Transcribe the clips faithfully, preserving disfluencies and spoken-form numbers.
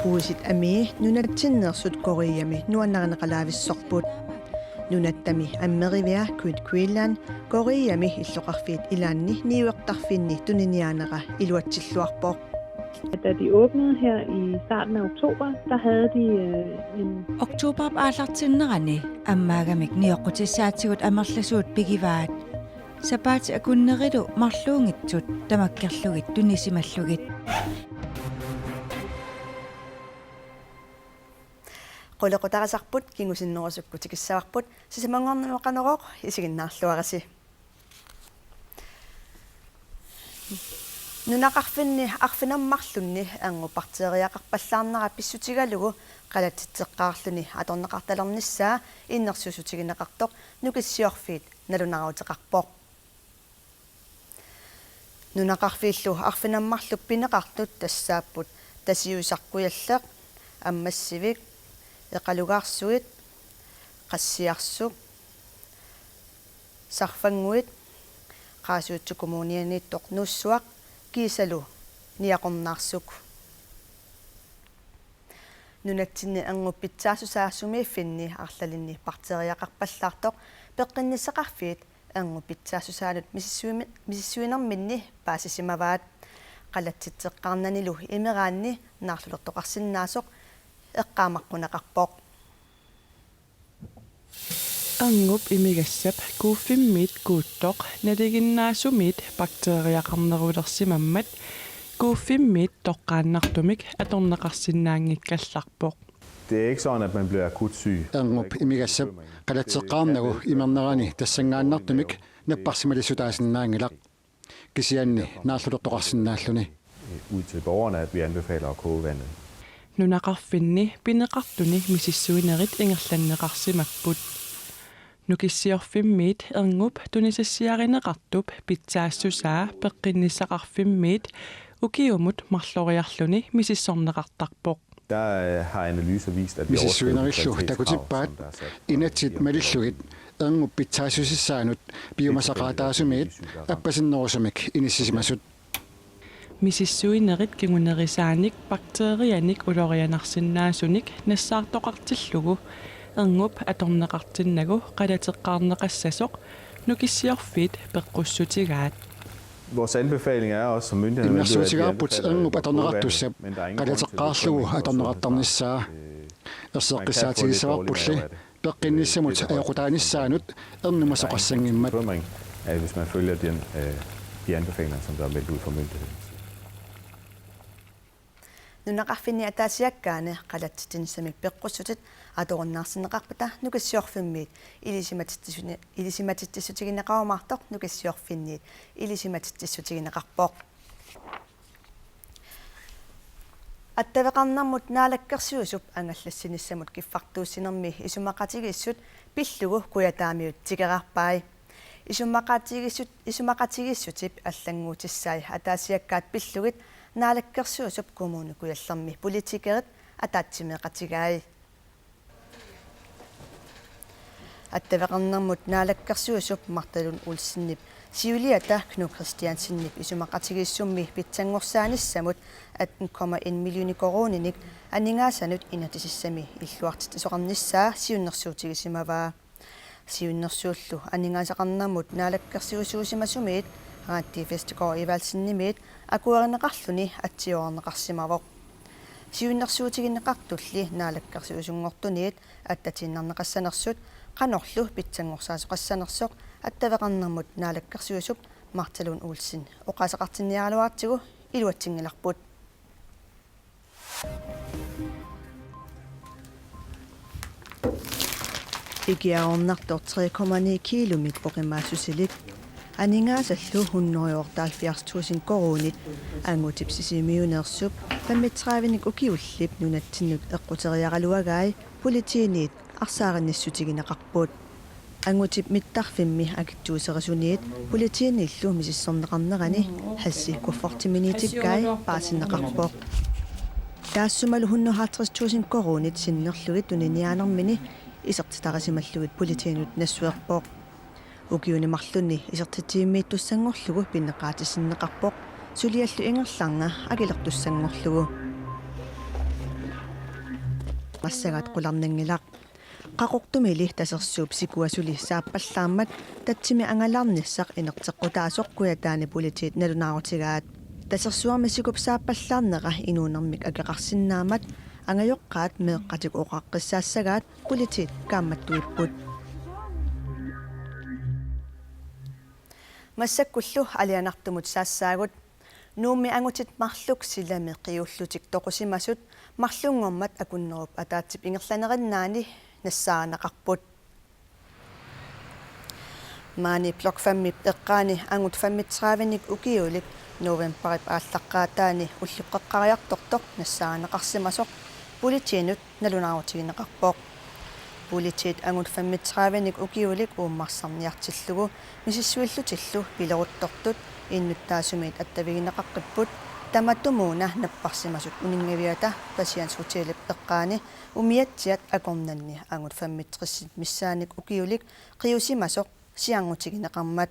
Puisit amii nunatsinneersut Koreami nuannarineqalaavissorput. Nunattami ammerivia Quit Greenland Koreami illoqarfiit ilaanni niuertarfinni tuniniaanera iluatsilluarpoq. Da de åbnede her i starten af oktober, der havde de øh, en... Oktoberip aallartinnerani ammaagamik nioqqutissaatigut amerlasuut pigivaat. Sapaatip akunnerilu marluunngitsut tamakkerlugit tunisimallugit. Qulequtarisarput kingusinnerusukkut tikissavarput, sisamanngornermi qanoq isiginnaarluarisi. Nunaqarfinni arfineq-marlunni erngup bakteeriaqarpallaarnera pissutigalugu qalatsitseqqaarluni atorneqartalernissaa innersuussutigineqartoq Nukissiorfiit nalunaaruteqarpoq. Nunaqarfiillu arfineq-marluk pineqartut tassaapput Tasiusaq Kujalleq, Ammassivik, Eqalugaarsuit, Qassiarsuk, Sarfannguit, Qaasuitsup Kommunianiittoq Nuussuaq kiisalu Niaqornaarsuk. Nunatsinni erngup pitsaassusaa sumiiffinni arlalinni bakteeriaqarpallaartoq peqqinnissaqarfiit erngup pitsaassusaanut misissuimi-, misissuinerminni paasisimavaat. Qalatsitseqqaarnanilu imeraanni naarlulertoqarsinnaasoq eqqaamaqquneqarpoq. Erngup imigassap kuuffimmiit kuuttoq nalinginnaasumiit bakteeriaqarnerulersimammat kuuffimmiit toqqaannartumik atorneqarsinnaanngikkallarpoq. Det er ikke sådan, at man bliver akut syg. Erngup imigassap qalatseqqaarnagu imernerani tassanngaannartumik napparsimalisutaasinnaanngilaq. Kisianni naarlulertoqarsinnaalluni. Ud til borgerne, at vi anbefaler at koge vandet. Nunaqarfinni pineqartuni misissuinerit ingerlanneqarsimapput. Nukissiorfimmiit erngup tunisassiarineqartup pitsaassusaa peqqinnissaqarfimmiit ukiumut marloriarluni misissorneqartarpoq. Der øh, har analyser vist, at vi overskrider de Misissuinerillu kvalitetskrav, takutippaat som der er sat for inatsit malillugit erngup pitsaassusissaanut piumasaqaataasumiit appasinnerusumik inissisimasut. Misissuinerit kingunerisaanik bakteerianik ulorianarsinnaasunik nassaartoqartillugu erngup atorneqartinnagu qalateqqaarneqassasoq Nukissiorfiit peqqussutigaat. Vores anbefaling er også som myndighed, Innersuutigaarput erngup atorneqartussap qalateqqaarlugu atorneqartarnissaa. Erseqqissaatigissavarpulli peqqinnissamut ajoqutaanissaanut ernumasoqassanngimmat. At hvis man følger den, øh, de anbefalinger, som der er meldt ud fra myndigheden. Nunaqarfinni ataasiakkaani qalatsitsinissamik peqqussutit atorunnaarsinneqarpata Nukissiorfimmiit ilisimatitsissuni-, ilisimatitsissutigineqarumaartoq Nukissiorfinniit ilisimatitsissutigineqarpoq. Attaveqarnermut naalakkersuisup angallassinissamut kiffartuussinermi isumaqatigiissut pillugu Kujataamiut tikeraarpai. Isumaqatigiissut-, isumaqatigiissutip allannguutissai ataasiakkaat pillugit naalakkersuisup Kommune Kujallermi politikerit ataatsimeeqatigai. Attaveqarnermut naalakkersuisup Martha Lund Olsenip siuliata Knud Kristiansenip isumaqatigiissummi pitsanngorsaanissamut atten komma en millioni koruuninik aningaasanut inatsisissami illuartitsisoqarnissaa siunnersuutigisimavaa. Siunnersuullu aningaasaqarnermut naalakkersuisuusimasumiit Randi Vestergaard Evaldsenimiit akuerineqarluni atsioreerneqarsimavoq. Siunnersuutigineqartulli naalakkersuisunngortuniit attatiinnarneqassanersut qanorlu pitsanngorsaasoqassanersoq attaveqarnermut naalakkersuisup Martha Lund Olsen oqaaseqartinniaraluaratsigu iluatsinngilarput. Ikiaroornartoq tre komma ni kiilumik oqimaassusilik. Aningaasallu hundrede og otteoghalvfjerds tusind koruunit Angutip Sisimiuneersup femogtredive-nik ukiullip nunatsinnut eqquteriaraluagai politiinit arsaarinnissutigineqarput. Angutip mittarfimmi akitsuuserisuniit politiinillu misissorneqarnerani hassi kuffertiminiitikkai paasineqarpoq. Taassumalu hundrede og halvtreds tusind koruunit sinnerlugit tuniniaanermini isertitarisimallugit politiinut nassuerpoq. Ukiuni marlunni isertitsivimmiittussanngorlugu pineqaatissinneqarpoq, suliallu ingerlanera akilertussanngorlugu. Massakkut qularnanngilaq. Qaqortumili Tasersuup sikua suli saappallaarmat tatsimi angalaarnissaq inerteqqutaasoq Kujataani politiit nalunaarutigaat. Tasersuarmi sikup saappallaarnera inuunermik akeqarsinnaammat angajoqqaat meeqqatik oqaqqissaassagaat politiit kaammattuipput. Massakkullu alianartumut saassaagut. Nuummi angutit marluk silami qiullutik toqusimasut marlunngormat Akunnerup ataatsip ingerlanerinnaani nassaarineqarput. Maani Blok Fem-ip eqqaani angut femogtredive-nik ukiulik novembarip aallaqqaataani ullup qeqqariartortoq nassaarineqarsimasoq politiinut nalunaarutigineqarpoq. Politiit angut femogtredive-nik ukiulik uummarsarniartillugu misissuillutillu pileruttortut innuttaasumiit attavigineqaqqipput, tamatumuuna napparsimasut uninngaviata Patience Hotelip eqqaani umiatsiat akornanni angut femogtresit missaannik ukiulik qiusimasoq sianerutigineqarmat.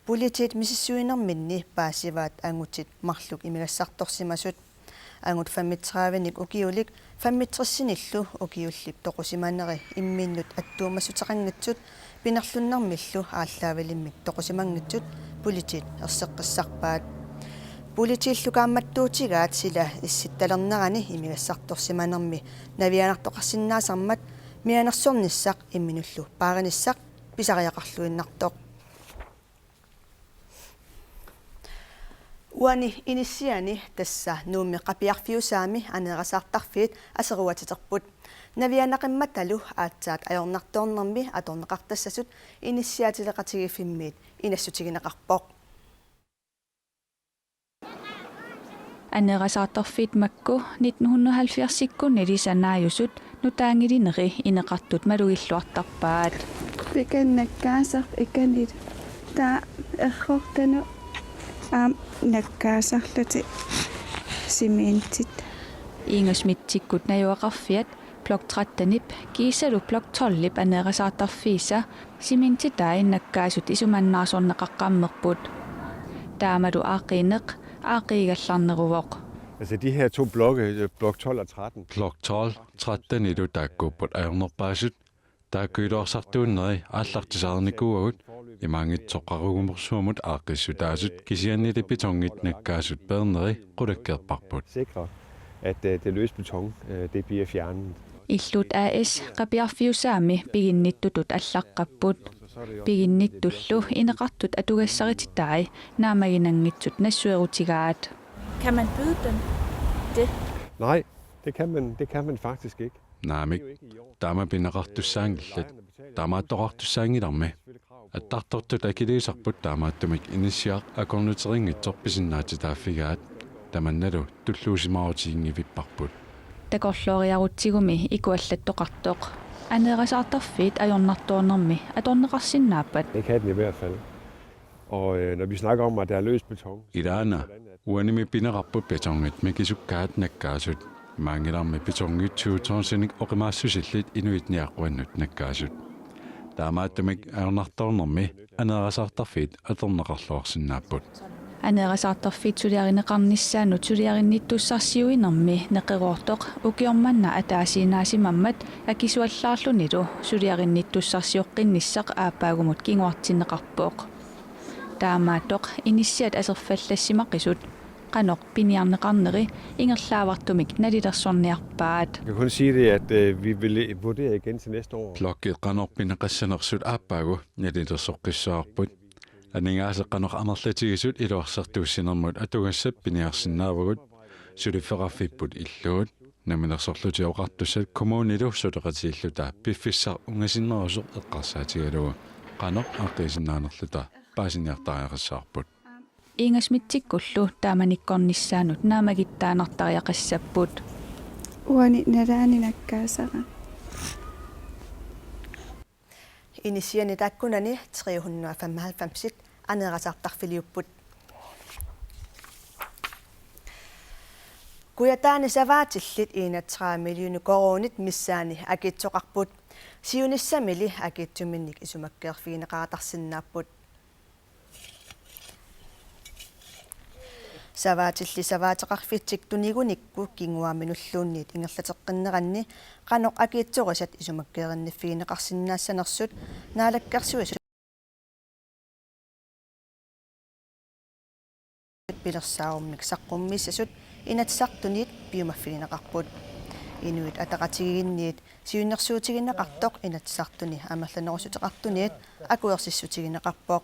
Politiit misissuinerminni paasivaat angutit marluk imigassartorsimasut. Angut femogtredive-nik ukiulik femogtresinillu ukiullip toqusimaneri imminnut attuumassuteqanngitsut pinerlunnermillu aallaavilimmik toqusimanngitsut politiit erseqqissarpaat. Politiillu kaammattuutigaat sila issittalernerani imigassartorsimanermi navianartoqarsinnaasarmat mianersornissaq imminullu paarinissaq pisariaqarluinnartoq. Uani inissiani, tassa Nuummi Qapiarfiusaami, aneerasaartarfiit aseruatiterput. Navianaqqimmatalu aatsaat ajornartoornermi atorneqartassasut inissiaatileqatigiiffimmiit inassutigineqarpoq. Aneerasaartarfiit makku nitten hundrede og halvfjerds-ikkunni sanaajusut nutaanngilineri ineqartut malugilluartarpaat. Pikan nakkaasaq ikanilu. Taava errortanut aamma nakkaasarlutik cementit. Ingasmitsikkut najugaqarfiat Blok tretten-ip kiisalu Blok tolv-ip aneerasaartarfiisa cementitai nakkaasut isumannaarsorneqaqqammerput. Taamalu aaqqiineq aaqqiigallarneruvoq. Altså, de her to blokke, øh, blok tolv og tretten. Blok tolv, tretten-ilu taakkuupput ajornerpaasut. Taakku iluarsartuunneri aallartisaarnikuuagut, imaanngitsoq qaqugumorsuarmut aaqqissutaasut kisiannili betongit nakkaasut peerneri qulakkeerparput. Sikre, at, øh, det løse beton, øh, det bliver fjernet. Illuut A/S Qapiarfiusaami piginnittutut allaqqapput. Piginnittullu ineqartut atugassarititaat naammaginanngitsut nassuerutigaat. Kan man byde dem det? Nej, det kan man, det kan man faktisk ikke. Naamik, taama pineqartussaanngillat, taamaattoqartussaanngilarmi. Attartortut akiliisarput taamaattumik inissiaq akornuteqanngitsoq pisinnaatitaaffigaat, tamannalu tulluusimaarutiginngivipparput. Takorlooriarutsigumi ikuallattoqartoq. Aneerasaartarfiit ajornartoornermi atorneqarsinnaappat. Det kan den i hvert fald. Og, øh, når vi snakker om, at der er løs beton, så... Ilaana, uanimi pineqarput betongit mikisukkaat nakkaasut. Imaanngilarmi betongit tyve tonsinik oqimaassusillit inuit niaqquannut nakkaasut. Taamaattumik ajornartoornermi aneerasaartarfiit atorneqarluarsinnaapput. Aneerasaartarfiit suliarineqarnissaannut suliarinnittussarsiuinermi neqeroortoq ukioq manna ataasiinnasimammat akisuallaarlunilu suliarinnittussarsioqqinnissaq aappaagumut kinguartinneqarpoq. Taamaattoq inissiat aserfallassimaqisut qanoq piniarneqarneri ingerlaavartumik nalilersorniarpaat. Jeg kan kun sige det, at, øh, vi vil vurdere igen til næste år. Blokkit qanoq pineqassanersut aappaagu nalilersoqqissavarput. Aningaasat qanoq amerlatigisut iluarsartuussinermut atugassat piniarsinnaavagut, suliffeqarfipput illuut. Namminersorlutik Oqartussat kommunilu suleqatigiilluta piffissaq ungasinnerusoq eqqarsaatigalugu qanoq aaqqiisinnaanerluta paasiniartariaqassavarput. Ingasmitsikkullu taamanikkornissaannut naammagittaanartariaqassapput. Uani nalaani nakkaasara. Inissiani taakkunani tre hundrede og femoghalvfems-it aneerasaartarfiliupput. Kujataani savaatillit enogtredive millioner koruunit missaani akitsoqarput. Siunissamili akitsuminnik isumakkeerfigineqartarsinnaapput. Savaatilli savaateqarfitsik tunigunikku kinguaaminulluunniit ingerlateqqinneranni qanoq akiitsorisat isumakkeerinniffigineqarsinnaassanersut Naalakkersuisut pilersaarummik saqqummiissasut Inatsisartunit piumaffigineqarput. Inuit Ataqatigiinniit siunnersuutigineqartoq Inatsisartuni amerlanerussuteqartuniit akuersissutigineqarpoq.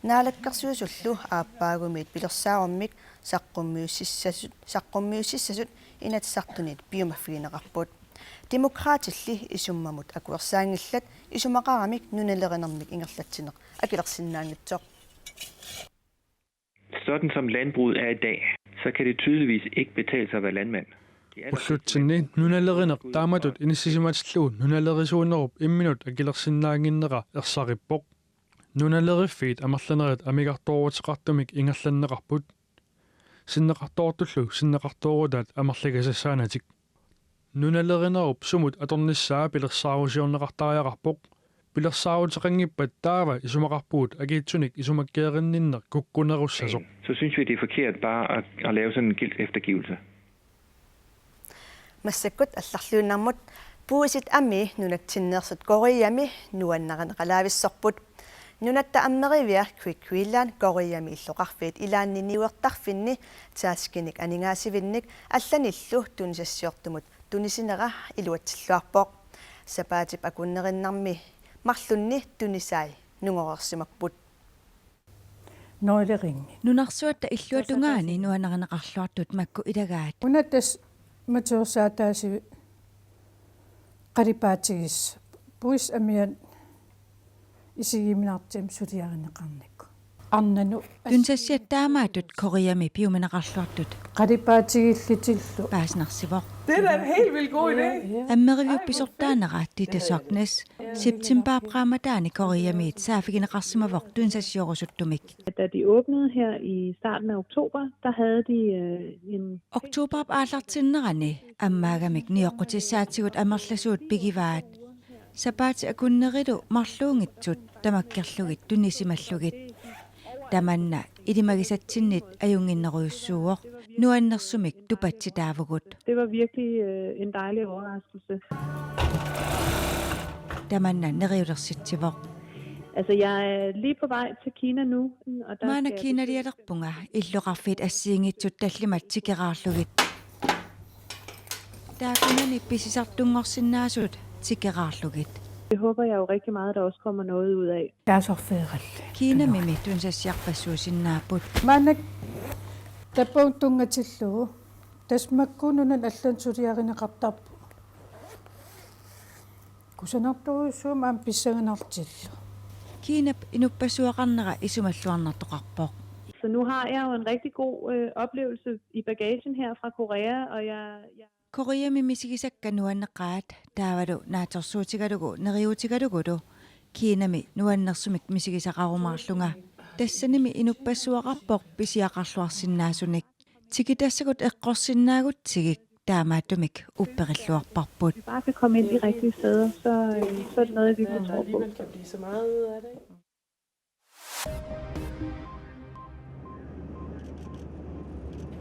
Naalakkersuisullu aappaagumiit pilersaarummik saqqummiussissasut, saqqummiussissasut Inatsisartunit piumaffigineqarput. Demokraatilli isummamut akuersaanngillat isumaqaramik nunalerinermik ingerlatsineq akilersinnaanngitsoq. Sådan som landbruget er i dag, så kan det tydeligvis ikke betale sig at være landmand. Ullutsinni nunalerineq taamatut inissisimatillugu nunalerisuunerup imminut akilersinnaannginnera ersarippoq. Nunaleriffiit amerlanerit amigartooruteqartumik ingerlanneqarput. Sinneqartoortullu sinneqartoorutaat amerligasassaanatik. Nunalerinerup sumut atornissaa pilersaarusiorneqartariaqarpoq. Pilersaaruteqanngippat taava isumaqarpugut akitsunik isumakkeerinninneq kukkunerussasoq. Så synes vi, det er forkert bare at, at lave sådan en gældseftergivelse. Massakkut allarluinnarmut puisit amii nunatsinneersut Koreami nuannarineqalaavissorput. Nunatta ammerivia Quick Greenland Koreami illoqarfiit ilaanni niuertarfinni taskinik aningaasivinnik allanillu tunisassiortumut tunisinera iluatsilluarpoq. Sapaatip akunnerinnarmi marlunni tunisai nungoreersimapput. Nøgleringi. Nunarsuatta illuatungaani nuannarineqarluartut makku ilagaat. Una tassa matuersaataasiviit qalipaatigiissut puisit amiat isigiiminartumik suliarineqarnikut. Arnanut. Tunisassiat taamaattut Koreami piumaneqarluartut. Qalipaatigiillutillu. Paasinarsivoq. Det er da en helt vildt god idé. Ammeriviup pisortaanera Dita Socknes septembarip qaammataani Koreamiit saaffigineqarsimavoq tunisassiorusuttumik. Da de åbnede her i starten af oktober, der havde de øh, en Oktobarip aallartinnerani ammaagamik nioqqutissaatigut amerlasuut pigivaat. Sapaatip akunnerilu marluunngitsut tamakkerlugit tunisimallugit. Tamanna ilimagisatsinnit ajunnginnerujussuuvoq. Nuannersumik tupatsitaavugut. Det var virkelig øh, en dejlig overraskelse. Tamanna neriulersitsivoq. Altså, jeg er lige på vej til Kina nu, og der Maanna skal jeg Kinalialerpunga illoqarfiit assigiinngitsut tallimat tikeraarlugit. Taakkunani pisisartunngorsinnaasut tikeraarlugit. Det håber jeg jo rigtig meget, der også kommer noget ud af. Taasarfeeralli. Kinamimi tunisassiarpassuusinnaapput. Maanna tappavut tunngatillugu. Tassa makku nunani allanut suliarineqartarput. Kusanartorujussuummat aamma pissanganartillu. Kinap inuppassuaqarnera isumalluarnartoqarpoq. Så nu har jeg jo en rigtig god øh, oplevelse i bagagen her fra Korea, og jeg, jeg Koreami misigisakka nuanneqaat taavalu naatsorsuutigalugu neriuutigalugulu Kinami nuannersumik misigisaqarumaarlunga. Tassanimi inuppassuaqarpoq pisiaqarluarsinnaasunik. Tikitassagut eqqorsinnaagutsigik taamaattumik upperilluarparput. Bare kan komme ind de rigtige steder, så, øh, så er det noget, jeg virkelig tror på.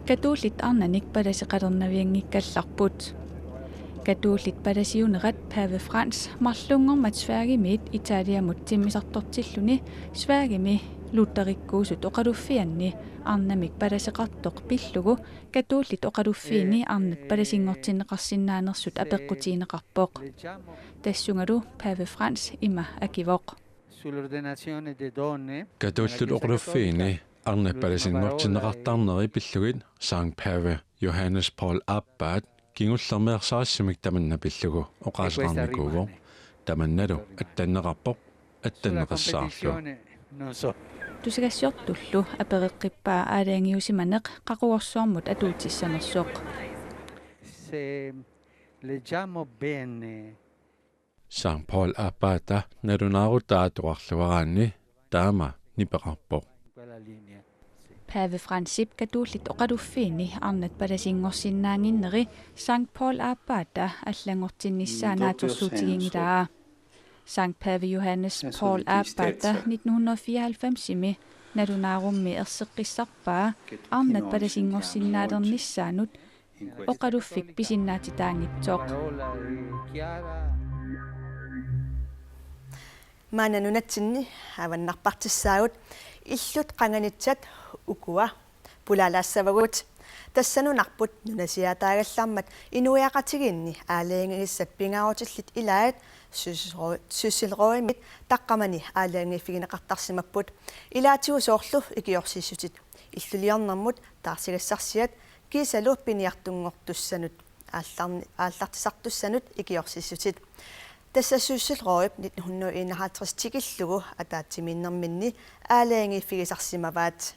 Katuullit arnanik palaseqalernavianngikkallarput. Katuullit palasiunerat Pave Frans marlunngormat Sverigemiit Italiamut timmisartortilluni Sverigemi lutherikkuusut oqaluffianni arnamik palaseqartoq pillugu katuullit oqaluffiini arnat palasinngortinneqarsinnaanersut apeqqutigineqarpoq. Tassungalu Pave Frans ima akivoq. Katuullit oqaluffiini arnat palasinngortinneqartarneri pillugit Sankt Pave Johannes Paul Aappaat kingullermeersaarissumik tamanna pillugu oqaaseqarnikuuvoq. Tamannalu attanneqarpoq, attanneqassaarlu. Tusagassiortullu apereqqippaa aalajangiusimaneq qaqugorsuarmut atuutissanersoq. Sankt Paul Aappaata nalunaarutaa atuarluaraanni taama nipeqarpoq. Pave Francip katollikkut oqaluffiini arnat palasinngorsinnaannginneri Sankt Paul aappaata allanngortinnissaa naatsorsuutiginngilaa. Sankt Pave Johannes Paul aappaata nitten hundrede fireoghalvfemsimi nalunaarummi erseqqissarpaa arnat palasinngorsinnaalernissaanut oqaluffik pisinnaatitaanngitsoq. Maanna nunatsinni avannarpartissaagut. Illut qanganitsat ukua pulaalaassavagut. Tassa nunarput nunasiaataagallarmat inuiaqatigiinni aalajangigissat pingaarutillit ilaat Sysselrå-, Sysselraammit taqqamani aalajangiiffigineqartarsimapput. Ilaatigut soorlu ikiorsiissutit illuliornermut taarsigassarsiat kiisalu piniartunngortussanut aallarni-, aallartisartussanut ikiorsiissutit. Tassa Sysselraammit nitten hundrede enoghalvtreds tikillugu ataatsimiinnerminni aalajangiiffigisarsimavaat.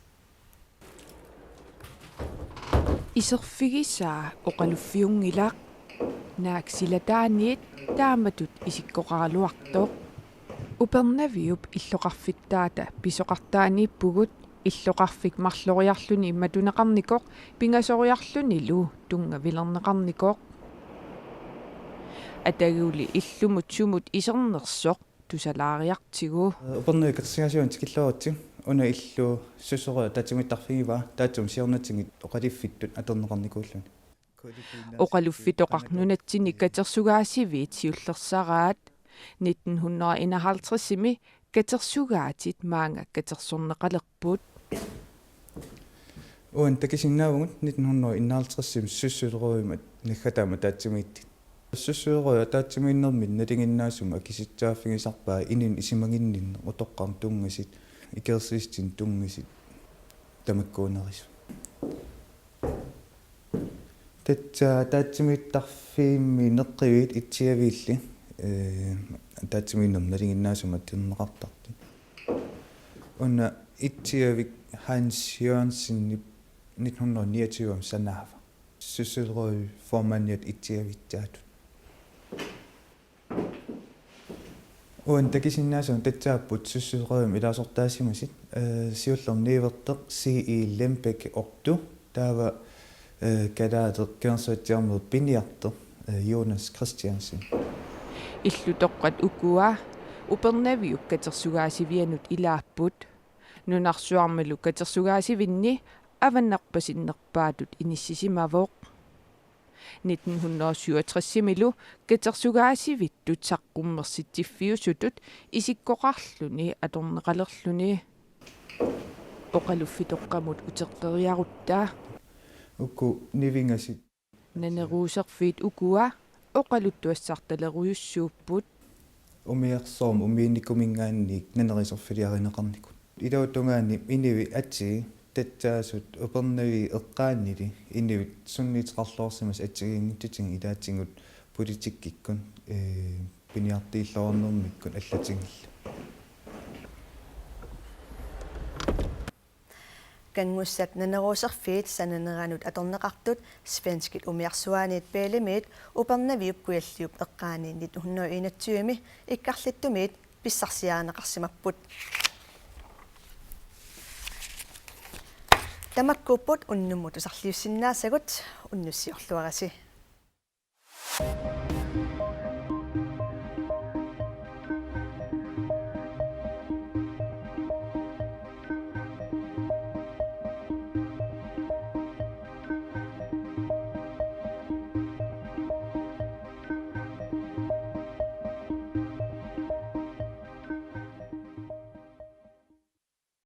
Iserfigisaa oqaluffiunngilaq, naak silataaniit taamatut isikkoqaraluartoq. Upernaviup illoqarfittaata pisoqartaaniippugut, illoqarfik marloriarluni matuneqarnikoq pingasoriarlunilu tunngavilerneqarnikoq. Ataguli illumut sumut isernersoq tusalaariartigu. Upernaviup katersugaasivianut tikilluaritsi, una illu Sysselraammit ataatsimiittarfigivaa, taassuma siornatigut oqaluffittut atorneqarnikuulluni. Oqaluffitoqaq nunatsinni katersugaasiviit siullersaraat. Nitten hundrede enoghalvtredsimi katersugaatit maanga katersorneqalerput. Uani takusinnaavugut nitten hundrede enoghalvtredsimi Sysselraammit naggataamut ataatsimiittutit. Sysselraammit ataatsimiinnerminni nalinginnaasumik akisutsaaffigisarpaat inunnut isumaginninneq, utoqqarnut tunngasut, ikiorsiissutinnut tunngasut, tamakkuunerisut. Tassa ataatsimiittarfimmi neqqiviit itsiaviilli, ee, ataatsimiinnermi nalinginnaasumik atorneqartartut. Una itsiavik Hans Jørgensen nitten hundrede niogtyve sanaava. Sysselraammit formandiat itsiavissaatut. Uani takusinnaasagut tassaapput Sysselraammit ilaasortaasimasut, ee, siullerniiverteq C E Lembæk Otto, taava, ee, kalaallit Kangerlussuaq Siumut piniartoq, ee, Jonas Christiansen. Illutoqqat ukua Upernaviup katersugaasivianut ilaapput. Nunarsuarmilu katersugaasivinni avannarpasinnerpaatut inissisimavoq. Nitten hundrede syvogtresimilu katersugaasivittut saqqummersitsiffiusutut isikkoqarluni atorneqalerluni. Oqaluffitoqqamut uteqqeriarutta. Uku nivingasut. Naneruuserfiit ukua oqaluttuassartalerujussuupput. Umiarsuarmi umiinnikuminngaanniit naneruuserfiliarineqarnikut. Iluutungaani inuit atii tassaasut Upernaviup eqqaanili inuit sunniuteqarluarsimasut assigiinngitsutigut ilaatigut politikkikkut, ee, piniartuulluniluunniit allatigullu. Kanngussat naneruuserfiit sananeranut atorneqartut svenskit umiarsuaaniit Belemit Upernaviup Kujalliup eqqaani nitten hundrede enogtyvemi ikkarlittumiit pissarsiarineqarsimapput. Tamakkuupput unnummut tusarliussinnaasagut, unnussiorluarisi.